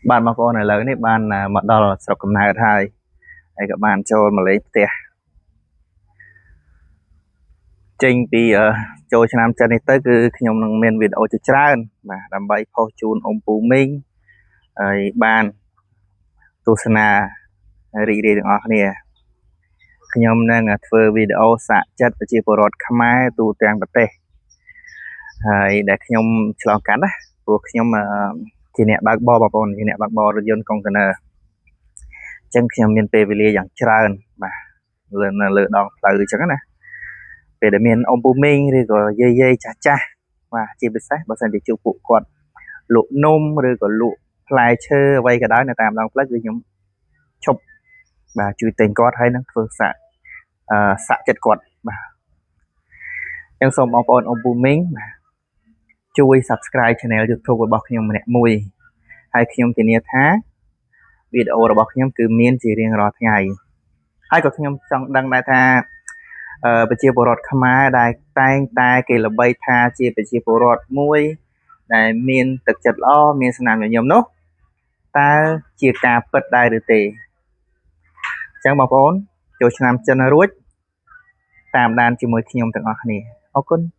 បាទបងប្អូនឥឡូវនេះបានមកដល់ស្រុកកំណើតហើយហើយក៏បានចូលមកលេងផ្ទះចេញពីចូលឆ្នាំចិននេះទៅគឺខ្ញុំនឹងមានវីដេអូជាច្រើនបាទដើម្បីផុសជូនអ៊ំពូមីងហើយបានទស្សនារីករាយទាំងអស់គ្នាខ្ញុំនឹងធ្វើវីដេអូសាកចិត្តប្រជាពលរដ្ឋខ្មែរទូទាំងប្រទេសហើយដែលខ្ញុំឆ្លងកាត់ណាព្រោះខ្ញុំជាអ្នកបើកបរបងប្អូនជាអ្នកបើកបររថយន្តកុងតឺន័រអញ្ចឹងខ្ញុំមានពេលវេលាយ៉ាងច្រើនបាទលើនៅលើដងផ្លូវអញ្ចឹងណាពេលដែលមានអ៊ំពូមីងឬក៏យាយយាយចាស់ចាស់បាទជាពិសេសបើសិនជាជួបពួកគាត់លក់នំឬក៏លក់ផ្លែឈើអ្វីក៏ដោយនៅតាមដងផ្លូវគឺខ្ញុំឈប់បាទជួយទិញគាត់ហើយនឹងធ្វើសាក់អឺសាក់ចិត្តគាត់បាទអញ្ចឹងសូមបងប្អូនអ៊ំពូមីងបាទជួយ Subscribe Channel YouTube របស់ខ្ញុំម្នាក់មួយហើយខ្ញុំធានាថាវីដេអូរបស់ខ្ញុំគឺមានជារៀងរាល់ថ្ងៃហើយក៏ខ្ញុំចង់ដឹងដែរថាអឺប្រជាពលរដ្ឋខ្មែរដែលតែងតែគេល្បីថាជាប្រជាពលរដ្ឋមួយដែលមានទឹកចិត្តល្អមានស្នាមញញឹមនោះតើជាការពិតដែរឬទេអញ្ចឹងបងប្អូនចូលឆ្នាំចិនរួចតាមដានជាមួយខ្ញុំទាំងអស់គ្នាអរគុណ។